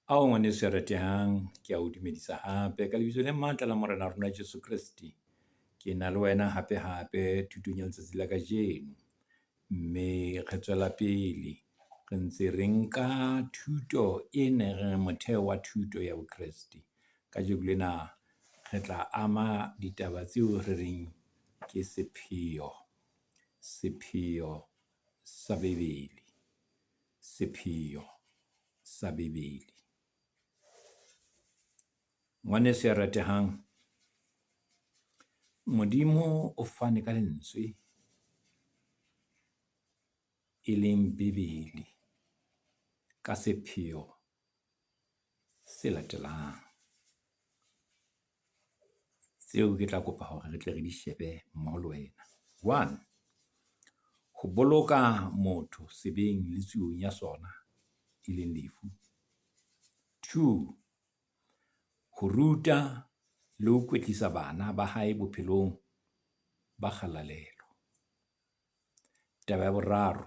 Ao ngwaneso ya ratehang, ke a o dumedisa hape ka lebitso le matla la Morena rona Jesu Kreste. Ke na le wena hape hape thutong ya letsatsi la kajeno, mme re tswela pele re ntse re nka thuto e ne reng motheo wa thuto ya Bokreste. Kajeko lena re tla ama ditaba tseo re reng ke sepheo, sepheo sa Bebele, sepheo sa Bebele. Ngwaneso ya ratehang, Modimo o fane ka lentswe e leng Bebele ka sepheo se latelang. Tseo ke tla kopa hore re tle re di shebe mmoho le wena. One, ho boloka motho sebeng le tsiong ya sona, e leng lefu. Two, ho ruta le ho kwetlisa bana ba hae bophelong ba kgalalelo. Taba ya boraro,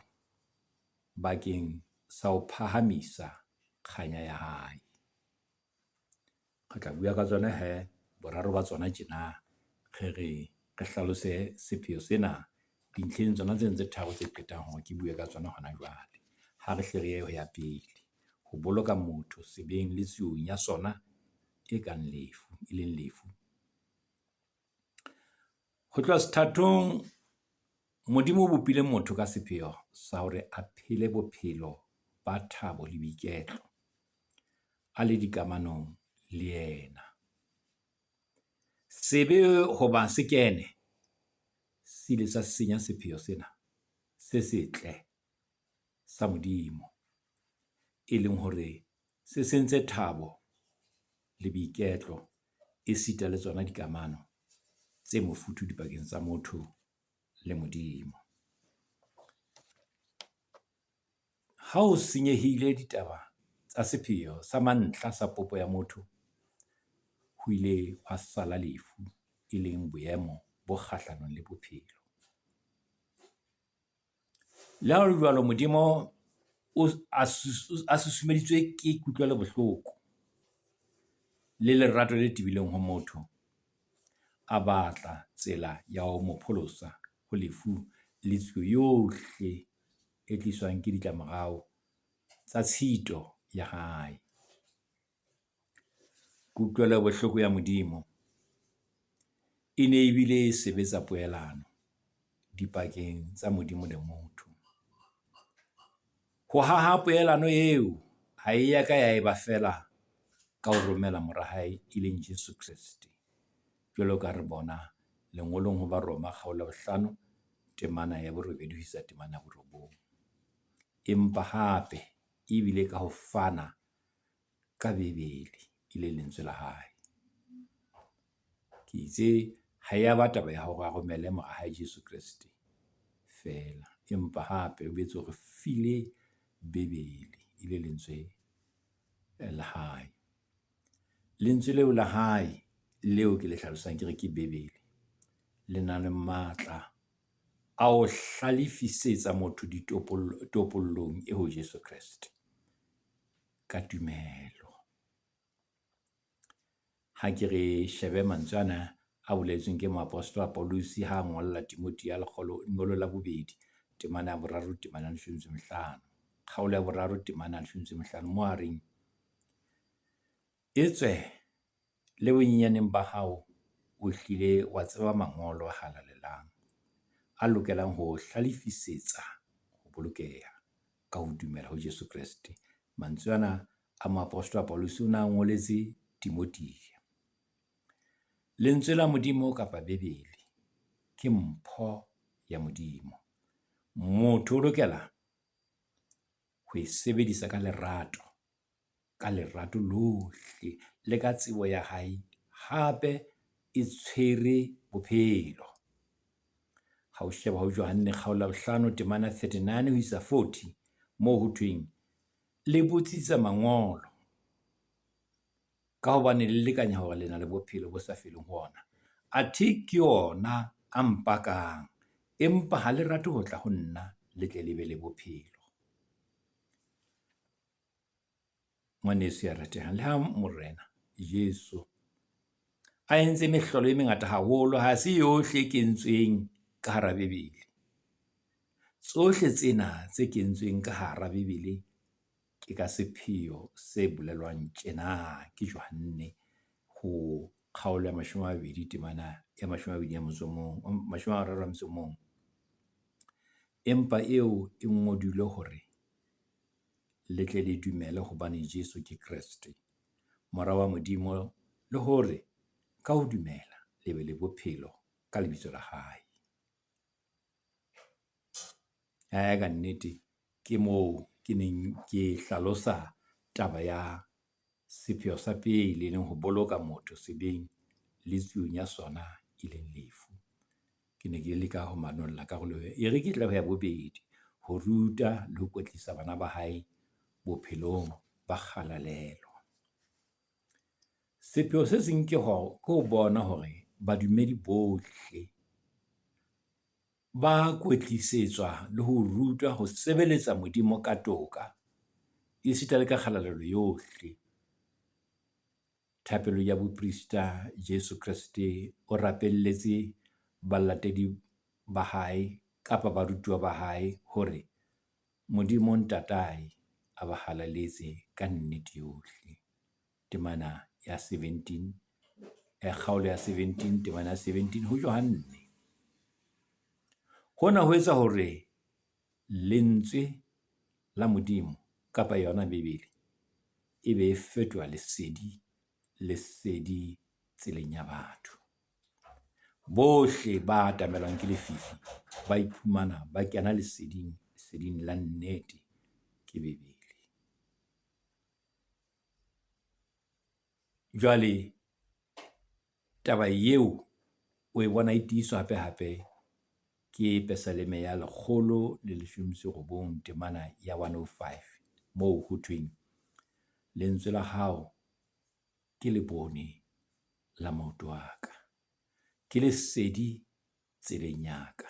bakeng sa ho phahamisa kganya ya hae. Re tla bua ka tsona hee boraro ba tsona tjena. Re re re hlalose sepheo sena dintlheng tsona tsena tse tharo tse qetang hore ke bue ka tsona hona jwale. Ha re hle re ye ho ya pele. Ho boloka motho sebeng le tsiong ya sona e kang lefu, e leng lefu. Ho tloha sethathong, Modimo o bopile motho ka sepheo sa hore a phele bophelo ba thabo le boiketlo, a le dikamanong le yena. Sebe hoba se kene, se ile sa senya sepheo sena se setle sa Modimo. E leng hore se sentse thabo le boiketlo esita le tsona dikamano tse mofuthu dipakeng tsa motho le Modimo. Ha ho senyehile ditaba tsa sepheo sa mantlha sa popo ya motho, ho ile hwa sala lefu, e leng boemo bo kgahlanong le bophelo. Le ha ho le jwalo, Modimo o a susumeditswe ke kutlwelo bohloko le lerato le tebileng ho motho, a batla tsela ya ho mo pholosa ho lefu le tshiu yohle e tliswang ke ditlamorao tsa tshito ya hae. Kutlwelo bohloko ya Modimo e ne ebile e sebetsa poelano dipakeng tsa Modimo le motho. Ho haha poelano eo, ha e ya ka ya eba feela ka ho romela mora hae e leng Jesu Kreste. Jwalo ka re bona lengolong ho Baroma kgaolo ya bohlano, temana ya borobedi ho isa temana ya borobong. Empa hape ebile ka ho fana ka Bebele, e leng lentswe la hae. Ke itse ha ya ba taba ya hore a romele mora hae Jesu Kreste feela, empa hape o boetse o re file Bebele, e le lentswe la hae. Lentswe leo la hae, leo ke le hlalosang ke re ke Bebele, le na le matla a ho hlalefisetsa motho topollong e ho Jesu Kreste ka tumelo. Ha ke re shebe mantswe ana a boletsweng ke moapostola Pauluse ha a ngolla Timothea lengolo la bobedi, temana ya boraro, temana ya leshome metso e mehlano. Kgaolo ya boraro, temana ya leshome metso e mehlano, moo a reng, Etswe le bonyenyaneng ba hao o hlile wa tseba mangolo a halalelang, a lokelang ho o hlalefisetsa ho bolokeha ka ho dumela ho Jesu Kreste. Mantswe ana a moapostola Pauluse o ne a ngoletse Timothea. Lentswe la Modimo kapa Bebele ke mpho ya Modimo. Motho o lokela ho e sebedisa ka lerato, ka lerato lohle le ka tsebo ya hae, hape e tshwere bophelo. Ha o sheba ho Johanne kgaolo ya bohlano temana 39 ho isa 40, moo ho thweng, le botsitse mangolo ka hobane le lekanya hore le na le bophelo bo sa feleng ho ona. Athe ke ona a mpakang, empa ha le rate ho tla ho nna le tle le be le bophelo. Ngwaneso ya ratehang, le ha Morena Jesu a entse mehlolo e mengata haholo, ha se yohle e kentsweng ka hara Bebele. Tsohle tsena tse kentsweng ka hara Bebele ke ka sepheo se bolelwang tjena ke Johanne ho kgaolo ya mashome a mabedi temana ya mashome a mabedi a motso o mong, mashome a mararo a motso o mong. Empa eo e ngodilwe hore le tle le dumele hobane Jesu ke Kreste, Mora wa Modimo. Le hore ka ho dumela le be le bophelo ka lebitso la hae. Kannete ke moo ke neng ke hlalosa taba ya sepheo sa pele, e leng ho boloka motho sebeng le tsiung ya sona e leng lefu. Ke ne ke leka ho manolla karolo eo. E re ke tle ho ya bobedi, ho ruta le ho kwetlisa bana ba hae bophelong ba kgalalelo. Sepheo se seng ke ke ho bona hore badumedi bohle ba kwetlisetswa le ho rutwa ho sebeletsa Modimo ka toka, esita le ka kgalalelo yohle. Thapelo ya boprista Jesu Kreste o rapelletse balatedi ba hae kapa barutuwa ba hae hore Modimo Ntatae a ba halaletse ka nnete yohle. Temana ya 17, kgaolo ya 17, temana ya 17 ho Johanne. Hona ho etsa hore lentswe la Modimo kapa yona Bebele e be e fetoha lesedi, lesedi tseleng ya batho. Bohle ba atamelwang ke lefifi ba iphumana ba kena leseding, leseding la nnete ke Bebele. Jwale taba eo o e bona e tiiswa hape-hape ke Pesaleme ya 119 temana ya 105 moo ho thweng, lentswe la hao ke lebone la maoto a ka, ke lesedi tseleng ya ka.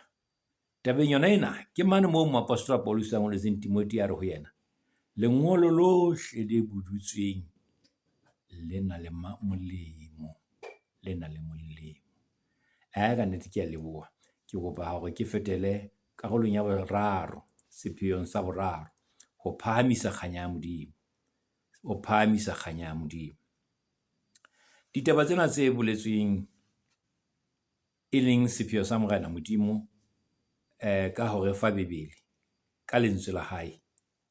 Tabeng yona ena, ke mane moo moapostola Pauluse a ngoletseng Timothea a re ho yena, lengolo lohle le budutsweng le na le molemo, le na le molemo. Kannete ke a leboha. Ke kopa hore ke fetele karolong ya boraro, sepheong sa boraro. Ho phahamisa kganya ya Modimo. Ho phahamisa kganya ya Modimo. Ditaba tsena tse boletsweng e leng sepheo sa Morena Modimo ka ho re fa Bebele, ka lentswe la hae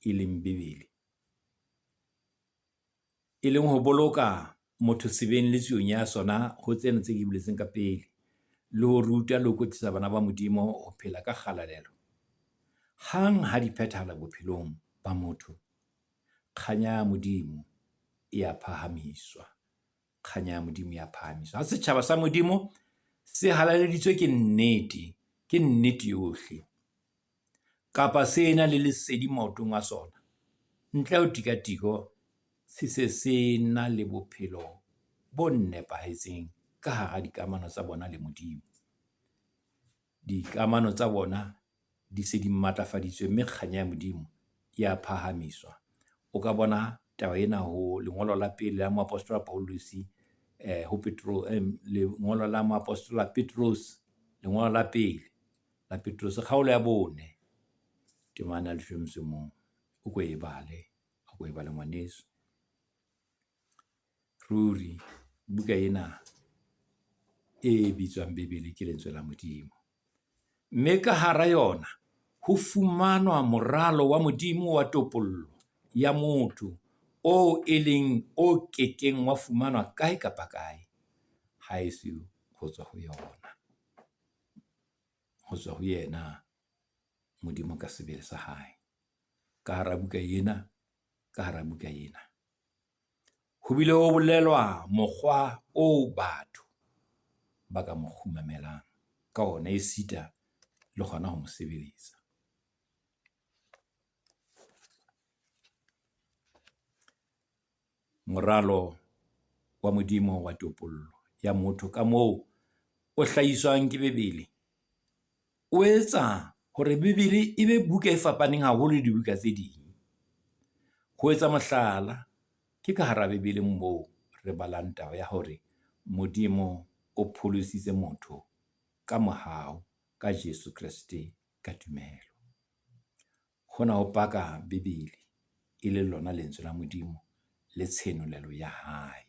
e leng Bebele. E leng ho boloka motho sebeng le tsiong ya sona ho tsena tse ke boletseng ka pele. Le ho ruta le ho kwetlisa bana ba Modimo ho phela ka kgalalelo. Hang ha di phethahala bophelong ba motho, kganya ya Modimo e ya phahamiswa. Kganya ya Modimo ya phahamiswa. Ha setjhaba sa Modimo se halaleditswe ke nnete, ke nnete yohle, kapa se ena le lesedi maotong a sona, ntle ho tikatiko se se se na le bophelo bo nepahetseng ka hara dikamano tsa bona le Modimo. Dikamano tsa bona di se di matlafaditswe mme kganya ya Modimo ya phahamiswa. O ka bona taba ena ho lengolo la pele la moapostola Pauluse ho Petro, lengolo la moapostola Petrose, lengolo la pele la Petrose kgaolo ya 4 temana ya 11. O ko e bale, o ko e bale ngwaneso. Ruri buka ena e bitswang Bebele ke lentswe la Modimo. Mme ka hara yona ho fumanwa moralo wa Modimo wa topollo ya motho oo e leng o kekeng wa fumanwa kae kapa kae haese ho tswa ho yona, ho tswa ho yena Modimo ka sebele sa hae. Ka hara buka ena, ka hara buka ena ho bile ho bolelwa mokgwa oo batho ba ka mo kgumamelang ka ona esita le hona ho mo sebeletsa. Moralo wa Modimo wa topollo ya motho ka moo o hlahiswang ke Bebele o etsa hore Bebele e be buka e fapaneng haholo le dibuka tse ding. Ho etsa mohlala, Ke ka hara Bebele moo re balang taba ya hore Modimo o pholositse motho ka mohau ka Jesu Kreste ka tumelo. Hona ho paka Bebele e le lona lentswe la Modimo le tshenolelo ya hae.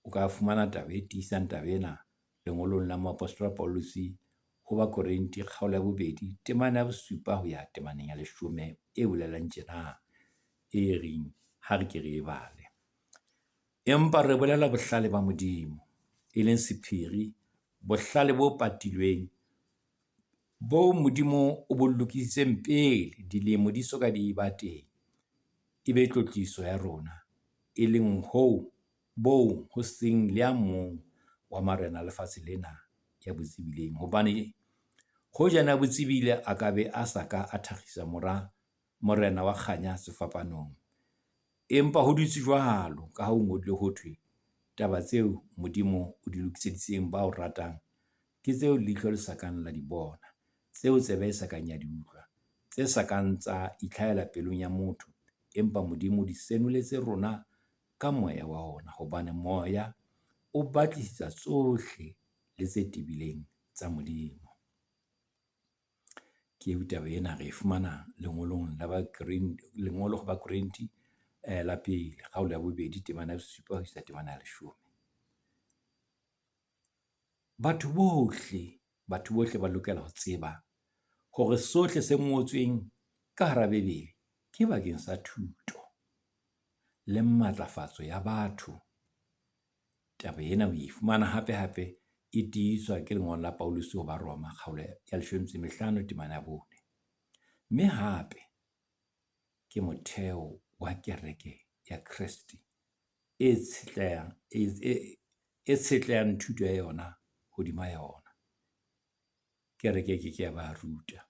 O ka fumana taba e tiisang taba ena lengolong la moapostola Pauluse ho Bakorinthe kgaolo ya bobedi, temana ya bosupa ho ya temaneng ya leshome e bolelang tjena, e reng ha re ke re e bale. Empa re bolela bohlale ba Modimo, e leng sephiri, bohlale bo patilweng bo Modimo o bo lokisitseng pele dilemo di soka di eba teng, e be tlotliso ya rona, e leng hoo boo ho seng le a mong wa marena a lefatshe lena ya bo tsebileng. Hobane hoja na bo tsebile, a ka be a sa ka a thakgisa mora morena wa kganya sefapanong. Empa ho dutse jwalo ka ha ho ngodilwe ho thwe, taba tseo Modimo o di lokiseditseng ba o ratang, ke tseo leihlo le sa kang la di bona, tseo tsebe e sa kang ya di utlwa, tse sa kang tsa itlhahela pelong ya motho, empa Modimo o di senoletse rona ka moya wa ona. Hobane moya o batlisisa tsohle le tse tebileng tsa Modimo. Ke eo taba ena re e fumana lengolong la lengolo ho Bakorinthe la pele, kgaolo ya bobedi temana ya bosupa ho isa temana ya leshome. Batho bohle, batho bohle ba lokela ho tseba hore sohle se ngotsweng ka hara Bebele ke bakeng sa thuto le matlafatso ya batho. Taba ena o e fumana hape-hape e tiiswa ke lengolo la Pauluse ho Baroma kgaolo ya leshome le metso e mehlano temana ya bone. Mme hape ke motheo wa kereke ya Kreste e tshetlehang e tshetlehang thuto ya yona hodima yona. Kereke e keke ya ba ruta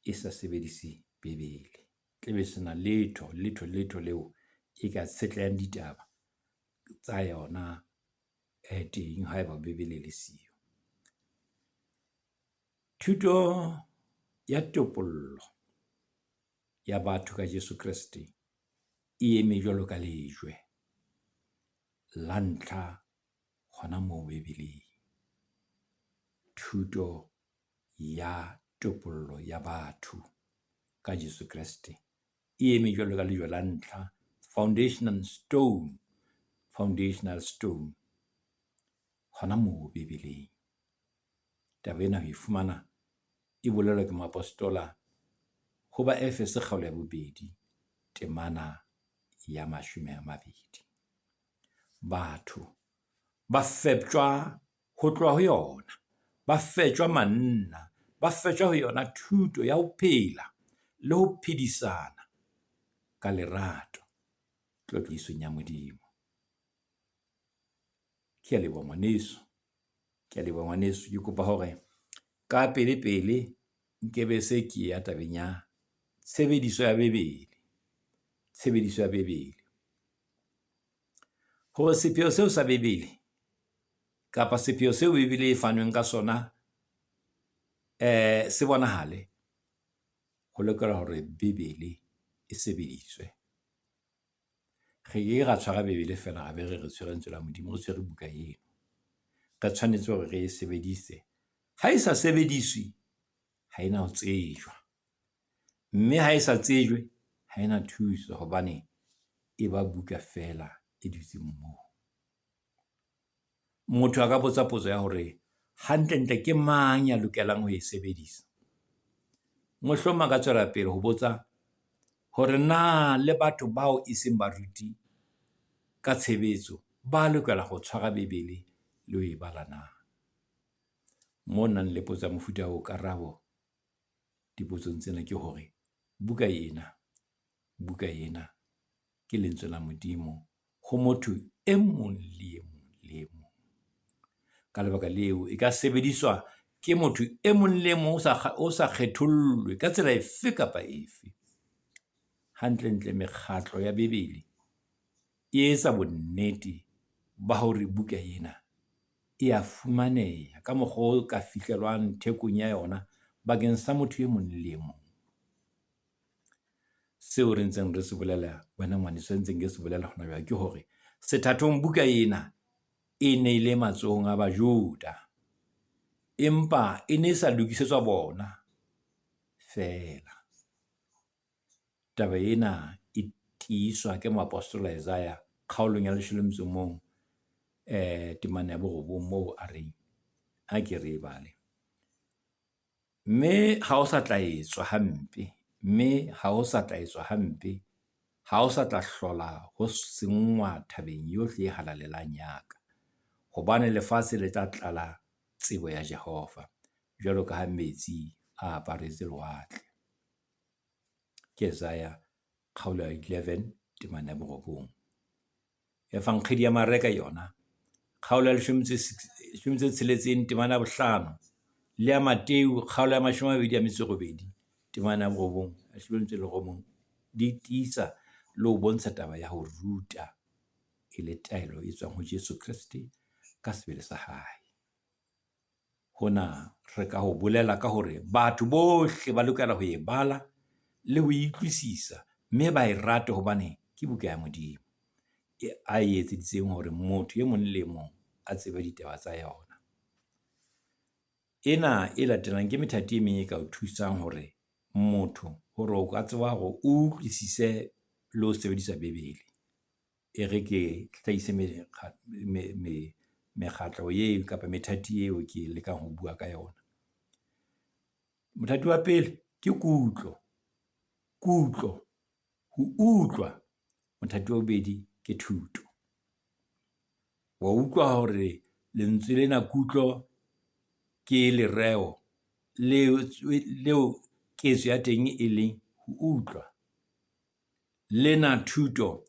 e sa sebedise Bebele. Tla be sena letho, letho, letho leo e ka tshetlehang ditaba tsa yona teng haeba Bebele e le siyo. Thuto ya topollo ya batho ka Jesu Kreste e eme jwalo ka lejwe la ntlha hona moo Bebeleng. Thuto ya topollo ya batho ka Jesu Kreste e eme jwalo ka lejwe la ntlha, foundational stone, foundational stone hona moo Bebeleng. Taba ena o e fumana e bolelwa ke moapostola ho Baefese kgaolo ya bobedi temana ya mashome a mabedi. Batho ba feptjwa ho tloha ho yona, ba fetjwa manna, ba fetjwa ho yona thuto ya ho phela le ho phedisana ka lerato tlotlisong ya Modimo. Ke a leboha ngwaneso, ke a leboha ngwaneso. Ke kopa hore ka pele-pele nkebe se ke ya tabeng ya tshebediso ya Bebele, tshebediso ya Bebele. Hore sepheo seo sa Bebele kapa sepheo seo Bebele e fanweng ka sona se bonahale, ho lokela hore Bebele e sebediswe. Re ke ke ra tshwara Bebele feela ra be re re tshwere lentswe la Modimo, re tshwere buka eno. Re tshwanetse hore re e sebedise. Ha e sa sebediswe, ha ena ho tsejwa. Mme ha e sa tsejwe, ha ena thuso hobane e ba buka feela e dutseng moo. Motho a ka botsa potso ya hore hantlentle ke mang ya lokelang ho e sebedisa? Mohlomong a ka tswela pele ho botsa hore na le batho bao e seng baruti ka tshebetso ba lokela ho tshwara Bebele le ho e bala na? Mo nang le potso ya mofuta oo, karabo dipotsong tsena ke hore buka ena, buka ena ke lentswe la Modimo ho motho e mong le e mong le e mong. Ka lebaka leo, e ka sebediswa ke motho e mong le e mong o sa kgethollwe ka tsela efe kapa efe. Hantlentle mekgatlo ya Bebele e etsa bonnete ba hore buka ena e a fumaneha ka mokgwa o ka fihlelwang thekong ya yona bakeng sa motho e mong le e mong. Seo re ntseng re se bolela wena ngwaneso, se ntseng ke se bolela hona jwale ke hore sethathong buka ena e ne e le matsohong a Bajuda. Empa e ne e sa lokisetswa bona feela. Taba ena e tiiswa ke moapostola Isaiah kgaolong ya leshome le metso o mong temana ya borobong moo a reng, a ke re e bale. Mme ha o sa tla etswa hampe, mme ha o sa tla etswa hampe, ha o sa tla hlola ho senngwa thabeng yohle e halalelang ya ka. Hobane lefatshe le tla tlala tsebo ya Jehova, jwalo ka ha metsi a aparetse lewatle. Ke Isaiah kgaolo ya 11 temana ya borobong. Evankgedi ya Mareka yona kgaolo ya leshome tse tsheletseng temana ya bohlano le ya Mateu kgaolo ya mashome a mabedi a metso e robedi temana ya borobong leshome le metso e robong di tiisa le ho bontsha taba ya ho ruta e le taelo e tswang ho Jesu Kreste ka sebele sa hae. Hona re ka ho bolela ka hore batho bohle ba lokela ho e bala le ho e utlwisisa mme ba e rate hobane ke buka ya Modimo e a e etseditseng hore motho e mong le e mong a tsebe ditaba tsa yona. Ena e latelang ke methati e meng e ka o thusang hore motho hore o ka tseba hore o utlwisise le ho sebedisa Bebele. E re ke hlahise mekgatlo eo kapa methati eo ke lekang ho bua ka yona. Mothati wa pele ke kutlo, kutlo, ho utlwa. Mothati wa bobedi ke thuto. Wa utlwa hore lentswe lena kutlo ke lereo leo ketso ya teng e leng ho utlwa. Lena thuto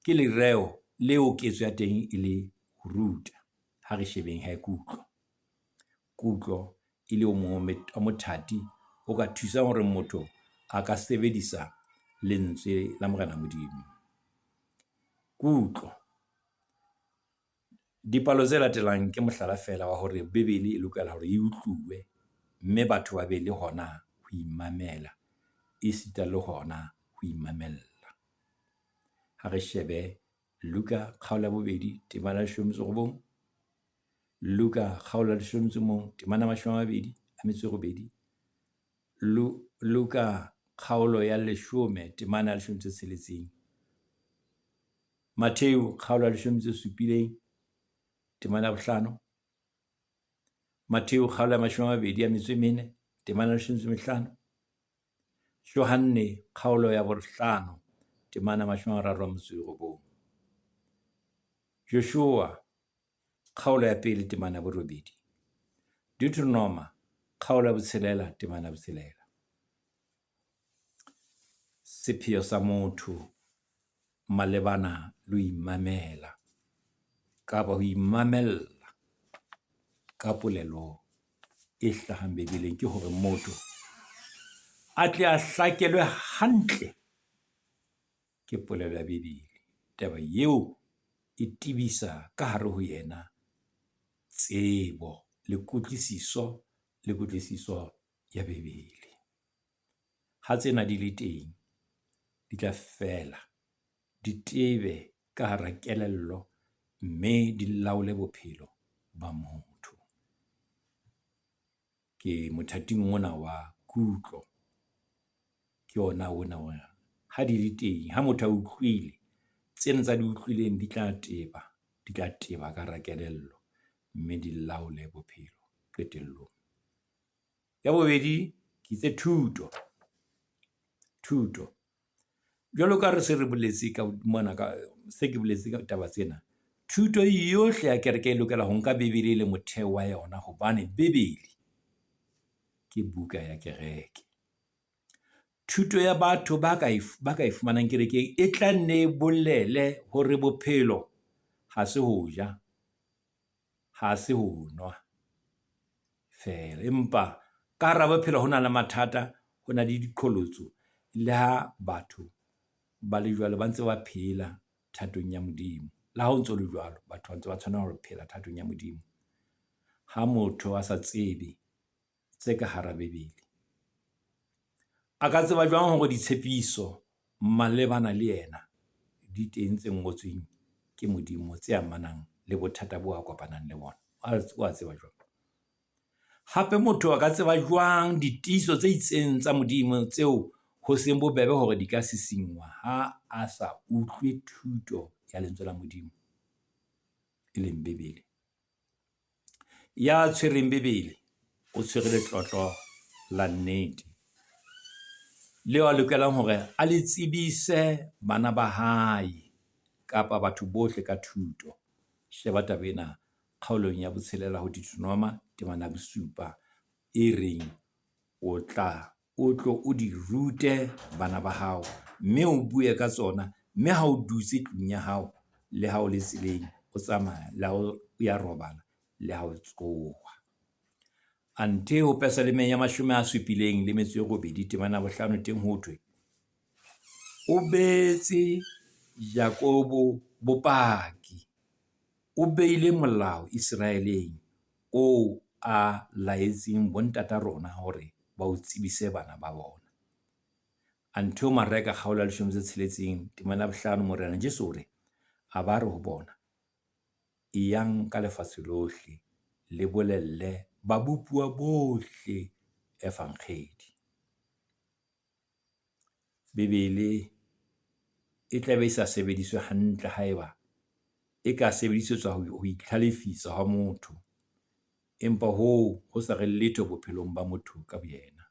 ke lereo leo ketso ya teng e le ho ruta. Ha re shebeng he kutlo. Kutlo e le o mong wa mothati o ka thusang hore motho a ka sebedisa lentswe la Morena Modimo. Kutlo. Dipalo tse latelang ke mohlala feela wa hore Bibele e lokela hore e utluwe mme batho ba be le hona ho imamela esita le hona ho imamella. Ha re shebe Luka kgaolo ya bobedi temana ya leshome le metso e robong, Luka kgaolo ya leshome le metso o mong temana ya mashome a mabedi a metso e robedi, Luka kgaolo ya leshome temana ya leshome le metso e tsheletseng, Mattheu kgaolo ya leshome le metso e supileng temana ya bohlano, Mattheu kgaolo ya mashome a mabedi a metso e mene temana ya leshome le metso e mehlano, Johanne kgaolo ya bohlano temana ya mashome a mararo a metso e robong, Joshua kgaolo ya pele temana ya borobedi, Deuteronoma kgaolo ya botshelela temana ya botshelela. Sepheo sa motho malebana le ho imamela kapa ho imamella ka polelo e hlahang Bibeleng ke hore motho a tle a hlakelwe hantle ke polelo ya Bibele. Taba eo e tebisa ka hare ho yena tsebo le kutlwisiso le kutlwisiso ya Bibele. Ha tsena di le teng, di tla fela di tebe ka hara kelello mme di laole bophelo ba motho. Ke mothating ona wa kutlo, ke ona ona wa ha di le teng, ha motho a utlwile, tsena tsa di utlwileng di tla teba, di tla teba ka hara kelello mme di laole bophelo qetellong. Ya bobedi, ke itse thuto. Thuto. Jwalo ka re se re boletse ka mona ka se ke boletse ka taba tsena. Thuto yohle ya kereke e lokela ho nka Bibele e le motheo wa yona hobane Bibele ke buka ya kereke. Thuto ya batho ba ka e, ba ka e fumanang kerekeng e tla nne e bolele hore bophelo ha se ho ja, ha se ho nwa feela. Empa ka hara bophelo ho na le mathata, ho na le diqholotso. Le ha batho ba le jwalo, ba ntse ba phela thatong ya Modimo. Le ha ho ntso le jwalo, batho ba ntse ba tshwanela ho phela thatong ya Modimo. Ha motho a sa tsebe tse ka hara Bibele, a ka tseba jwang hore ditshepiso malebana le yena di teng tse ngotsweng ke Modimo tse amanang le bothata boo a kopanang le bona? O a tseba jwang? Hape motho a ka tseba jwang ditiiso tse itseng tsa Modimo tseo ho seng bobebe hore di ka sisinngwa ha a sa utlwe thuto ya Lentswe la Modimo, e leng Bibele? Ya tshwereng Bibele o tshwere letlotlo la nnete, leo a lokelang hore a le tsebise bana ba hae kapa batho bohle ka thuto. Sheba taba ena kgaolong ya botshelela ho Deuteronoma temana ya bosupa e reng, O tla o tlo o di rute bana ba hao, mme o bue ka tsona, mme ha o dutse tlung ya hao, le ha o le tseleng o tsamaya, le ha o ya robala, le ha o tsoha. Anthe ho Pesalemeng ya 78 temana ya bohlano teng ho thwe, O beetse Jakobo bopaki, o beile molao Iseraeleng, oo a laetseng bontata rona hore ba o tsebise bana ba bona. Anthe ho Mareka kgaolo ya 16 temana ya bohlano, Morena Jesu o re, A ba re ho bona, Eyang ka lefatshe lohle, le bolelle babopuwa bohle Evangedi. Bibele e tla be e sa sebediswe hantle haeba e ka sebedisetswa ho itlhalefisa ha motho, empa hoo ho sa re letho bophelong ba motho ka boyena.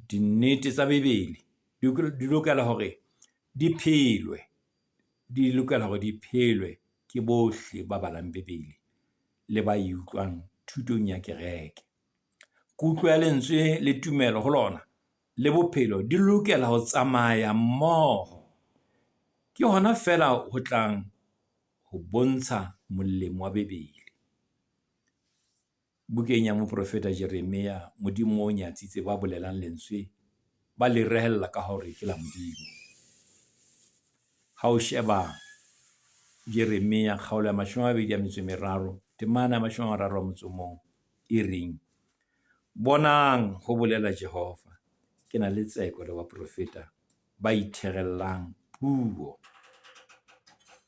Dinnete tsa Bibele di lokela hore di phelwe, di lokela hore di phelwe ke bohle ba balang Bibele le ba e utlwang thutong ya kereke. Kutlo ya lentswe le tumelo ho lona le bophelo di lokela ho tsamaya mmoho. Ke hona feela ho tlang ho bontsha molemo wa Bibele. Bukeng ya moprofeta Jeremia, Modimo o nyatsitse ba bolelang lentswe ba le rehella ka hore ke la Modimo. Ha o sheba Jeremia kgaolo ya 23 temana ya 31 e reng, Bonang, ho bolela Jehova, ke na le tseko le baprofeta ba itherellang puo,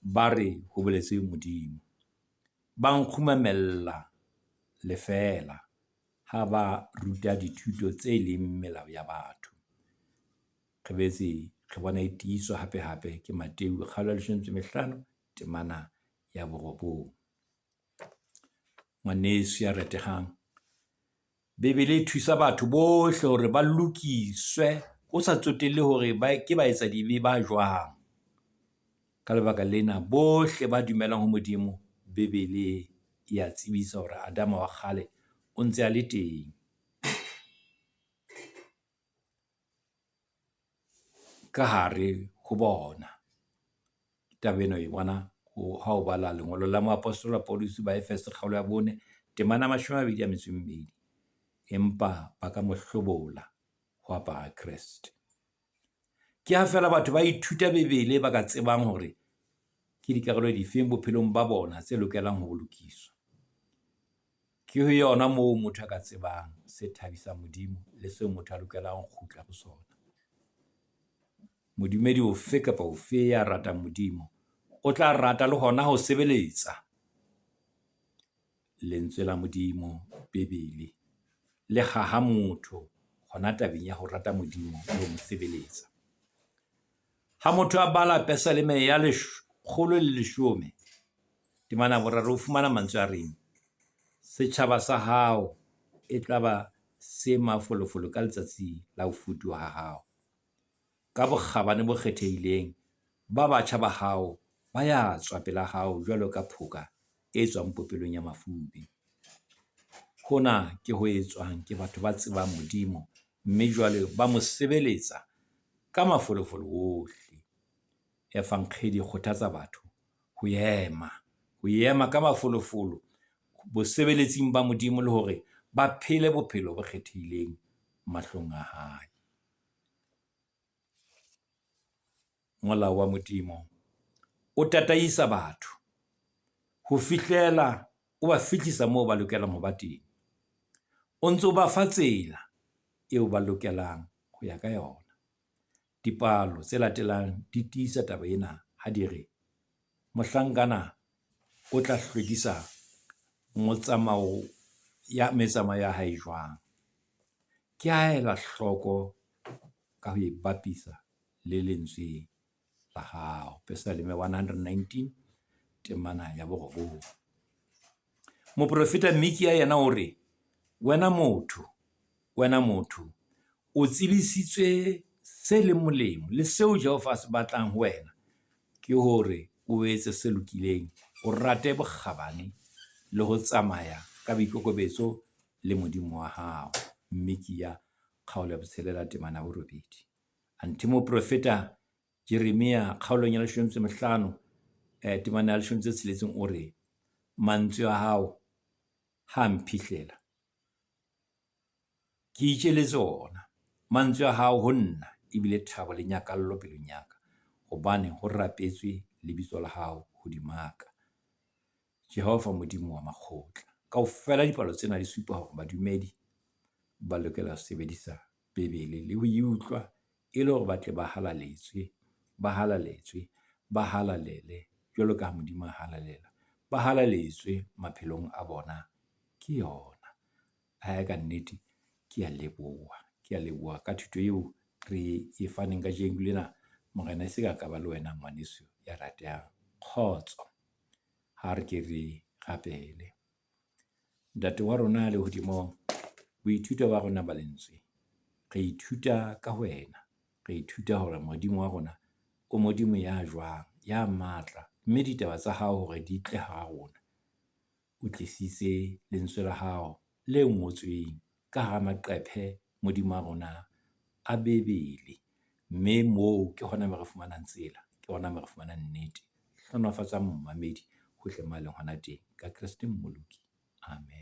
ba re ho boletse Modimo. Ba nkgumamella lefeela ha ba ruta dithuto tse leng melao ya batho. Re boetse re bona e tiiswa hape-hape ke Mattheu kgaolo ya 15 temana ya borobong. Ngwaneso ya ratehang, Bibele e thusa batho bohle hore ba lokiswe ho sa tsotelle hore ba ke baetsadibe ba jwang. Ka lebaka lena, bohle ba dumelang ho Modimo, Bibele e a tsebisa hore Adama wa kgale o ntse a le teng. Ka hare ho bona. Taba ena o e bona ha o bala lengolo la moapostola Pauluse Baefese kgaolo ya 4 temana ya 22. Empa ba ka mo hlobola ho apara Kreste. Ke ha feela batho ba ithuta Bibele ba ka tsebang hore ke dikarolo difeng bophelong ba bona tse lokelang ho lokiswa. Ke ho yona moo motho a ka tsebang se thabisang Modimo le seo motho a lokelang ho kgutla ho sona. Modumedi ofe kapa ofe ya ratang Modimo o tla rata le hona ho sebeletsa Lentswe la Modimo, Bibele, le haha motho hona tabeng ya ho rata Modimo le ho mo sebeletsa. Ha motho a bala Pesaleme ya 110, temana ya boraro, o fumana mantswe a reng, Setjhaba sa hao e tla ba se mafolofolo ka letsatsi la ho futuha ha hao. Ka bokgabane bo kgethehileng, ba batjha ba hao ba ya tswa pela hao jwalo ka phoka e tswang popelong ya mafube. Hona ke ho etswang ke batho ba tsebang Modimo, mme jwale ba mo sebeletsa ka mafolofolo wohle. Evangedi e kgothatsa batho ho ema, ho ema ka mafolofolo bosebeletsing ba Modimo le hore ba phele bophelo bo kgethehileng mahlong a hae. Molao wa Modimo o tataisa batho ho fihlela o ba fihlisa moo ba lokelang ho ba teng. O ntse o ba fa tsela eo ba lokelang ho ya ka yona. Dipalo tse latelang di tiisa taba ena ha di re, Mohlankana o tla hlwekisa motsamao ya metsamao ya hae jwang? Ke ha ela hloko ka ho e bapisa le lentswe la hao. Pesaleme 119, temana ya borobong. Moprofeta Mikiya yena o re, Wena motho, wena motho, o tsebisitswe se leng molemo le seo Jehova a se batlang ho wena ke hore o etse se lokileng, o rate bokgabane le ho tsamaya ka boikokobetso le Modimo wa hao. Mikiya kgaolo ya botshelela temana ya borobedi. Anthe moprofeta Jeremia kgaolong ya leshome metso e mehlano temana ya leshome tse tsheletseng o re, mantswe a hao ha a mphihlela, ke itjeletse ona. Mantswe a hao ho nna ebile thabo le nyakallo pelong ya ka, hobane ho rapetswe lebitso la hao hodima ka. Jehova Modimo wa makgotla. Kaofela dipalo tsena di supa hore badumedi ba lokela ho sebedisa Bibele le ho e utlwa e le hore ba tle ba halaletswe, ba halaletswe, ba halalele jwalo ka ha Modimo a halalela. Ba halaletswe maphelong a bona ke yona. Ae ka nnete ke a leboha, ke a leboha ka thuto eo re e faneng kajeno lena. Morena e se ka ka ba le wena ngwaneso ya ratehang. Kgotso. Ha re ke re rapele. Ntate wa rona ya lehodimong, boithuto ba rona ba lentswe, re ithuta ka wena. Re ithuta hore Modimo wa rona o Modimo ya jwang, ya matla, mme ditaba tsa hao hore di tle hara rona. O tlisitse lentswe la hao le ngotsweng ka hara maqephe Modimo wa rona a Bebele. Mme moo ke hona moo re fumanang tsela, ke hona moo re fumanang nnete. Hlohonolofatsa momamedi hohle moo a leng hona teng. Ka Kreste Mmoloki. Amen.